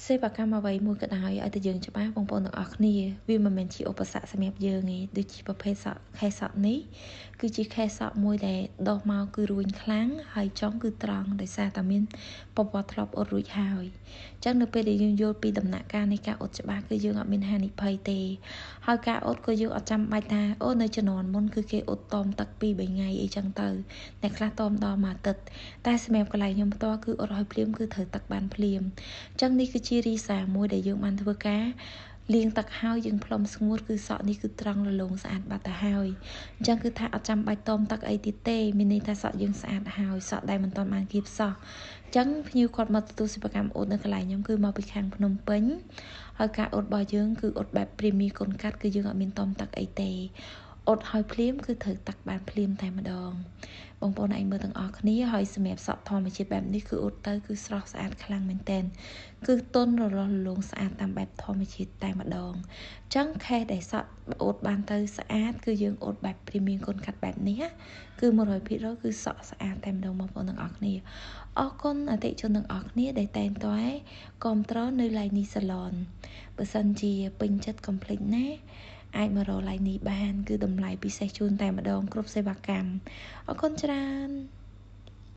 សេវាកម្មអ្វីមួយក៏ដោយឲ្យតែយើងច្បាស់បងប្អូនទាំងអស់គ្នា វាមិនមែនជាឧបសគ្គសម្រាប់យើងទេ។ ដូចជាប្រភេទសក់ខេសក់នេះ គឺជាខេសក់មួយដែលដោះមកគឺរួញខ្លាំង ហើយចុងគឺត្រង់ ដោយសារតែមានប្រវត្តិធ្លាប់អ៊ុតរួចហើយ។ អញ្ចឹងនៅពេលដែលយើងយល់ពីដំណាក់កាលនៃការអ៊ុតច្បាស់ គឺយើងអត់មានហានិភ័យទេ។ ហើយការអ៊ុតក៏យើងអត់ចាំបាច់ថា អូ នៅជំនាន់មុនគឺគេអ៊ុតតមទឹក 2 3 ថ្ងៃអីចឹងទៅ អ្នកខ្លះតមដល់មួយអាទិត្យ តែសម្រាប់កន្លែងខ្ញុំផ្ទាល់ គឺអ៊ុតឲ្យភ្លាមគឺត្រូវទឹកបានភ្លាម។ អញ្ចឹងនេះគឺជារីសាមួយដែលយើងបានធ្វើការលាងទឹកហើយ យើងផ្លុំស្ងួត គឺសក់នេះគឺត្រង់រលោងស្អាតបាត់ទៅហើយ។ អញ្ចឹងគឺថាអត់ចាំបាច់តមទឹកអីទៀតទេ មានន័យថាសក់យើងស្អាតហើយ សក់ដែលមិនទាន់បានគៀបសោះ។ អញ្ចឹងភ្ញៀវគាត់មកទទួលសេវាកម្មអ៊ុតនៅកន្លែងខ្ញុំ គឺមកពីខាងភ្នំពេញ ហើយការអ៊ុតរបស់យើងគឺអ៊ុតបែបព្រីមីកូនកាត់ គឺយើងអត់មានតមទឹកអីទេ អ៊ុតហើយភ្លាមគឺត្រូវទឹកបានភ្លាមតែម្ដង បងប្អូនឯងមើលទាំងអស់គ្នា។ ហើយសម្រាប់សក់ធម្មជាតិបែបនេះ គឺអ៊ុតទៅគឺស្រស់ស្អាតខ្លាំងមែនទែន គឺទន់រលាស់រលោងស្អាតតាមបែបធម្មជាតិតែម្ដង។ អញ្ចឹងខេសដែលសក់អ៊ុតបានទៅស្អាត គឺយើងអ៊ុតបែបព្រីមៀមកូនកាត់បែបនេះ គឺ 100% គឺសក់ស្អាតតែម្ដងបងប្អូនទាំងអស់គ្នា។ អរគុណអតិជនទាំងអស់គ្នាដែលតែងតែគាំទ្រនៅឡៃនេះសាឡន។ បើសិនជាពេញចិត្ត កុំភ្លេចណា អាចមករកឡៃនេះបាន គឺតម្លៃពិសេសជូនតែម្ដងគ្រប់សេវាកម្ម។ អរគុណច្រើន។